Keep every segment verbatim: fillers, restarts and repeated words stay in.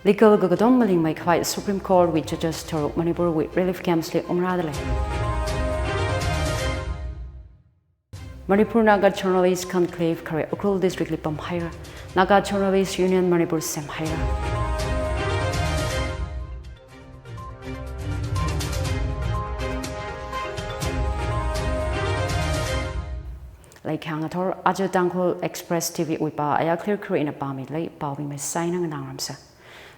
Legal kakatom malingmei khavai Supreme Court wui judges tharuk Manipur wui relief camps li ungrāda lei. Manipur Naga Journalist Conclave khare Ukhrul District li pamhaira. Naga Journalist Union Manipur semhaira. Leikha ngathor, aja Tangkhul Express T V wui pā aya clear clear ina pāmi lei, pāwui masaina nganāngarumsa.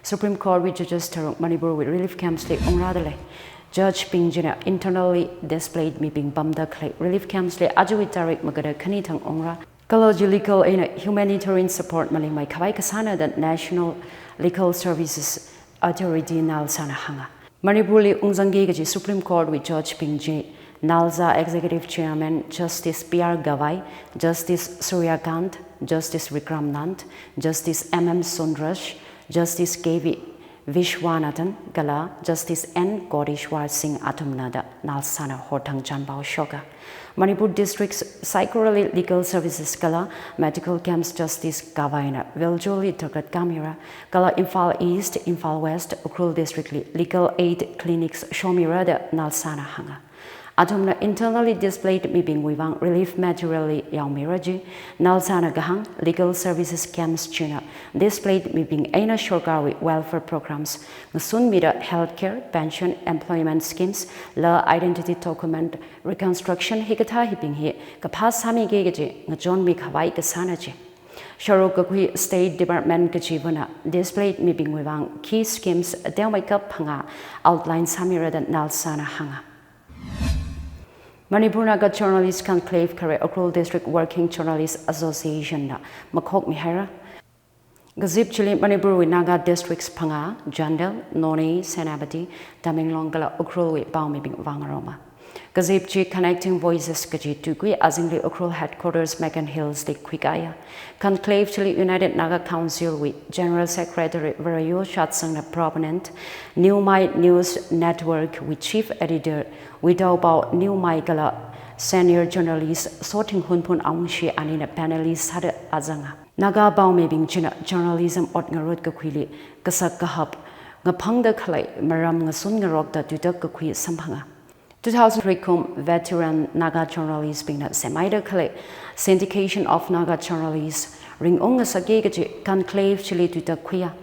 Supreme Court wui judges tharuk Manipur wui relief camps li ungrāda lei. Judge bing china internally displaced mibing pamda khalei relief camps li ajawui tarik magada khani thang ungra. Kala chi legal eina humanitarian support malingmei khavai kasāna da National Legal Services Authority NALSA na hānga. Manipur li ungzangki kaji Supreme Court wui judge bing chi NALSA Executive Chairman Justice P R Gavai, Justice Surya Kant, Justice Vikram Nand, Justice M M Sundresh, Justice K V Vishwanathan kala Justice N Koteshwar Singh athumna da NALSA na horthang chanpao shoka. Manipur districts saikorali legal services kala medical camps Justice Gavaina Veljoli tarkat kamira, kala Imphal East, Imphal West, Ukhrul District li legal aid clinics shomira da NALSA na hānga. Athumna internally displaced mibingwui vang relief material li yaomira ji, NALSA na kahāng legal services camps china displaced mibing eina sorkarwui welfare programs ngasunmida healthcare, pension, employment schemes, la identity document, reconstruction hikathā hibing hi kaphā sāmiki kaji ngachonmi khavai kasāna ji. Sharuk kakhui State Department kachivana displaced mibingwui vang key schemes teomeikap phangā outline sāmira da NALSA na hānga. Manipur Naga Journalist Conclave khare Ukhrul District Working Journalist Association na makhokmihaira. Kazip chili Manipur wui Naga districts phangā, Chandel, Noney, Senapati, Tamenglong kala Ukhrul wui paomibing vāngaroma. Kazip chi Connecting Voices kaji tuikui azingli Ukhrul headquarters Megan Hills li khuikaya. Conclave chili United Naga Council wui General Secretary Varayo Shatsangna proponent, New My News Network wui Chief Editor Widao Pao New My kala senior journalist Sothing Hunphun Awungshi anina panelist sāda vāzanga. Naga paomibing china journalism ot ngarut kakhuili kasak kahap ngaphangda khalei maram ngasun ngarokda tuitak kakhui samphanga. Two thousand three kum veteran Naga journalist bingna semhaida khalei Syndication of Naga Journalists ringung ngasakki kaji Conclave chili tuitak khuiya.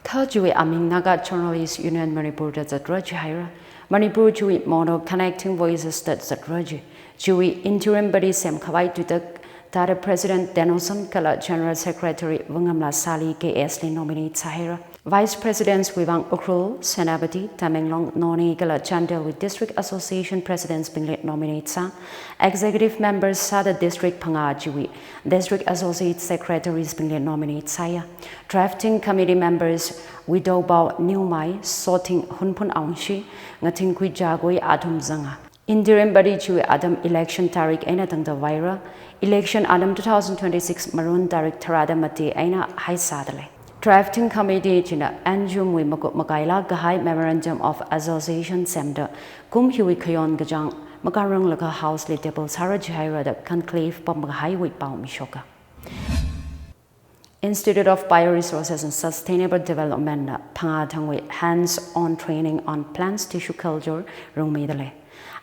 Kha chiwui aming Naga Journalist Union Manipur da zatra jihaira. Manipur chiwui mono Connecting Voices da zatra ji. Chiwui interim body semkhavai tuitak thāda President Denoson kala General Secretary Vangamla Sali K S li nominate sāhaira. Vice Presidents wui vang Ukhrul, Senapati, Tamenglong, Noney kala Chandel wui District Association Presidents bingli nominate sā. Executive Members sāda district phangā chiwui District Associate Secretaries bingli nominate sāya. Drafting Committee Members Widao Pao New My, Sothing Hunphun Awungshi, Ngathingkhui Jagoi athum zanga. Interim body chiwui atam election tarik eina tangda vāira. Election atam two thousand twenty-six March tarik tharāda mati eina haisāda lei. Drafting Committee china Anjum wui makup makaila kahai Memorandum of Association semda kum hiwui khayon kachāng makarang laga House li table sāra jihaira da Conclave pamkahaiwui pao mishoka. Institute of Bioresources and Sustainable Development na phangā thangwui hands-on training on plant tissue culture rungmida lei.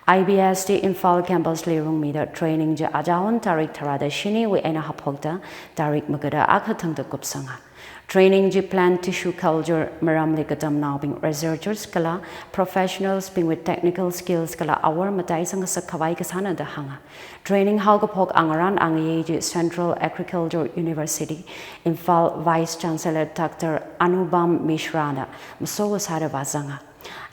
I B S T Imphal campus li rungmida training chi ajaon tarik tharāda shiniwui eina haophokda tarik magada akha thangda kupsanga. Training chi plant tissue culture maramli katamnaobing researchers kala professionals bingwui technical skills kala awor matai sangasak khavai kasāna da hānga. Training haokaphok angarān angayei chi Central Agriculture University, Imphal Vice Chancellor Doctor Anupam Mishra na masowa sāda vāzanga.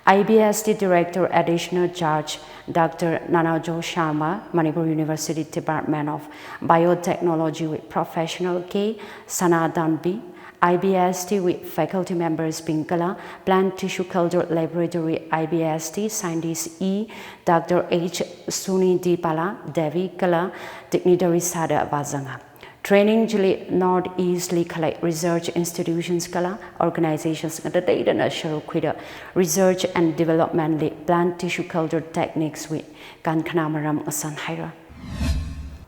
I B S T Director Additional Charge Doctor Nanajo Sharma, Manipur University Department of Biotechnology wui Professional K Sanadanbi, I B S T wui faculty members bing kala Plant Tissue Culture Laboratory I B S T scientist E Doctor H Sunidipala Devi kala dignitary sāda vāzanga. Training chili North East li khalei research institutions kala organizations ngatateidana sharuk khuida research and development li plant tissue culture techniques wui kankhanā maram ngasanhaira.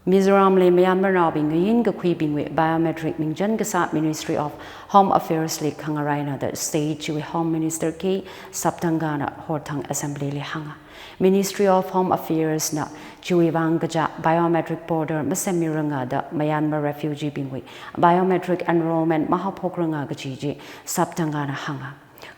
Mizoramli Myanmarnaobing ngayin kakhuibingwui biometric mingchan kasā Ministry of Home Affairs li khangaraina da state chiwui Home Minister K Saptangana horthang assembly li hānga. Ministry of Home Affairs na chiwui vang kaja biometric border masemmiranga da Myanmar refugee bingwui biometric enrollment mahaophokrang kaji chi Saptangana hānga.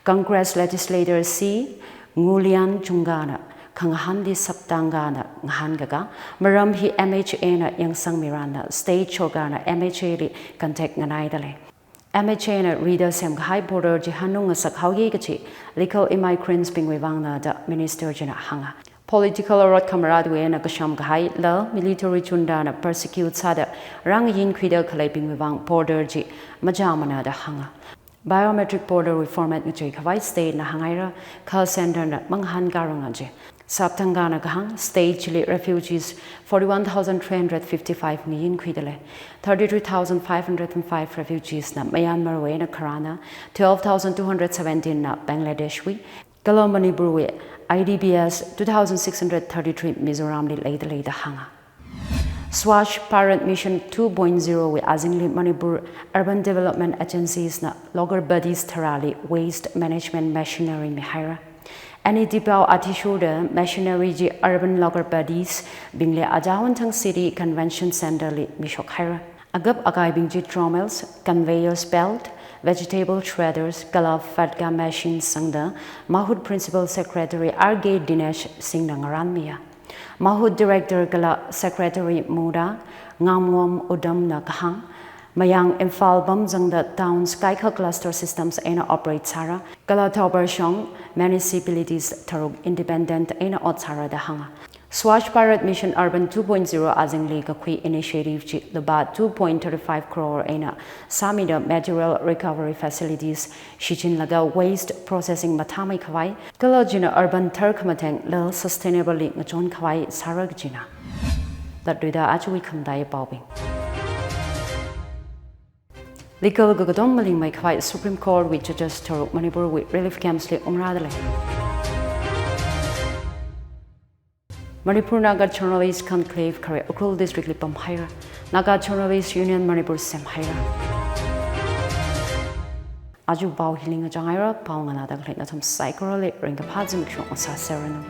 Congress legislator C Ngulian Chungana khangahānli Saptangana ngahānkaka, maram hi M H A na yangsangmirana state sorkarna M H A li contact nganaidalei. M H A na rida semkahai border chi hanung ngasak haoki kachi legal immigrants bingwui vangna da minister china hānga. Political rot khamarātwui eina kashamkahai lal military junta na persecute sāda rāngayinkhuida khaleibingwui vang border chi majāmana da hānga. Biometric border wui format ngacheikhavai state na hānghaira, kha center na mangahānkaranga ji. Saptangana kahāng state chili refugees forty-one thousand three hundred fifty-five ngayinkhuidalei. Thirty-three thousand five hundred and five refugees na Myanmar wui eina kharāna, twelve thousand two hundred seventeen na Bangladesh wui, kala Manipur wui I D Bs two thousand six hundred thirty-three Mizoramli leidalei da hānga. Swachh Bharat Mission two point zero wui azingli Manipur Urban Development Agencies na local bodies tharāli waste management machinery mihaira. N E D pao athishurda machinery chi urban local bodies bingli Ajawantang City Convention Center li mishokhaira. Agap akaibing chi trommels, conveyors belt, vegetable shredders kala fatka machines sangda MAHUD Principal Secretary R K Dinesh Singh na ngarānmiya. MAHUD Director kala Secretary Muda Ngamngom Udom na kahāng, mayang Imphal pamzangda towns kaikha cluster systems eina operate sāra, kala Thoubal shong municipalities tharuk independent eina ot sāra da hānga. Swachh Bharat Mission Urban two point zero azingli kakhui initiative chi lupā two point thirty-five crore eina sāmida material recovery facilities shichinlaga waste processing mathāmeikhavai, kala china urban tharkhamatheng lal sustainable li ngachonkhavai sāra kajina. Latluida ajawui khamataiya paobing. Legal kakatom malingmeikhavai Supreme Court wui judges tharuk Manipur wui relief camps li ungrādalei. Manipur Naga Journalist Conclave khare Ukhrul District li pamhaira. Naga Journalist Union Manipur semhaira. Aja pao hili ngachanghaira, pao nganāda khalei nathum saikorali ringkaphā zimiksho ngasāseranu.